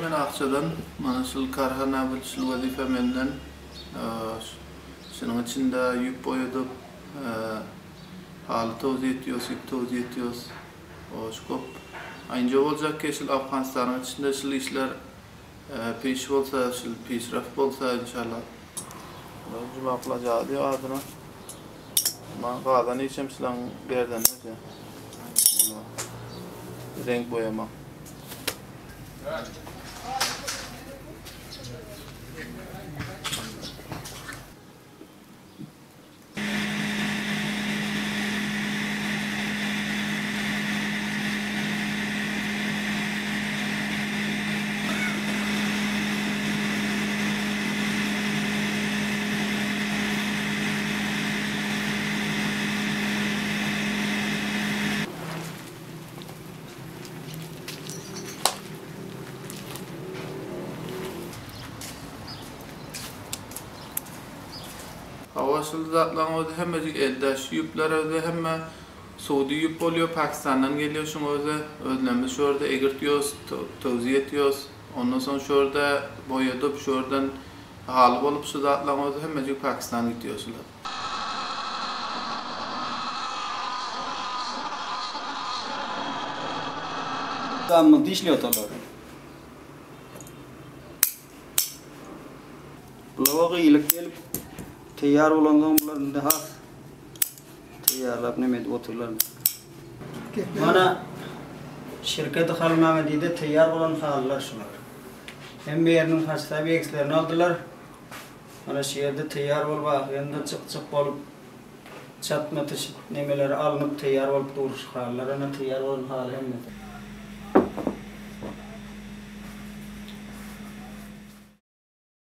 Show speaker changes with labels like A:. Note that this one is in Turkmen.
A: Men Akjadan, mana şul karhana bil şul wezipe menden. Şunuň içinde ýüp boýadyp, haly towzi etýos, ýüp towzi etýos. Şu köp aýynja boljak ki şul Afganystanyň içinde şul işler peş bolsa, şul peşraf bolsa inşallah. Juma Plaza diýip adyna. Ma gazan işem şulaň gerdeninde. Reňk boýamak. Hawa şul zatlaryň özi hemmejik elde. Şu ýüpler özi hemme suwdy ýüp bolýar Pakistandan gelýär şuň özi. Özlerimiz şu ýerde egirtýos, töwzi etýos. Ondan soň şu ýerde boýadyp şu ýerden haly bolup şu zatlaryň özi hemmejik Pakistan gitýär şular.
B: Zammyldy işleýär otarlar. Bulara gyýylyk gelip teýýar bolansoň bular indi has teýýarlap neme edip otyrlar. Mana şirketi Halmamedide teýýar bolan halylar şular. Hemme ýeriniň haçsap egslerini aldylar. Mana şu ýerde teýýar bolup ahyrynda çyk-çyk bolup çatma tişik nemeleri alnyp teýýar bolup dur şu halylar. Ana teýýar bolan haly hemmesi.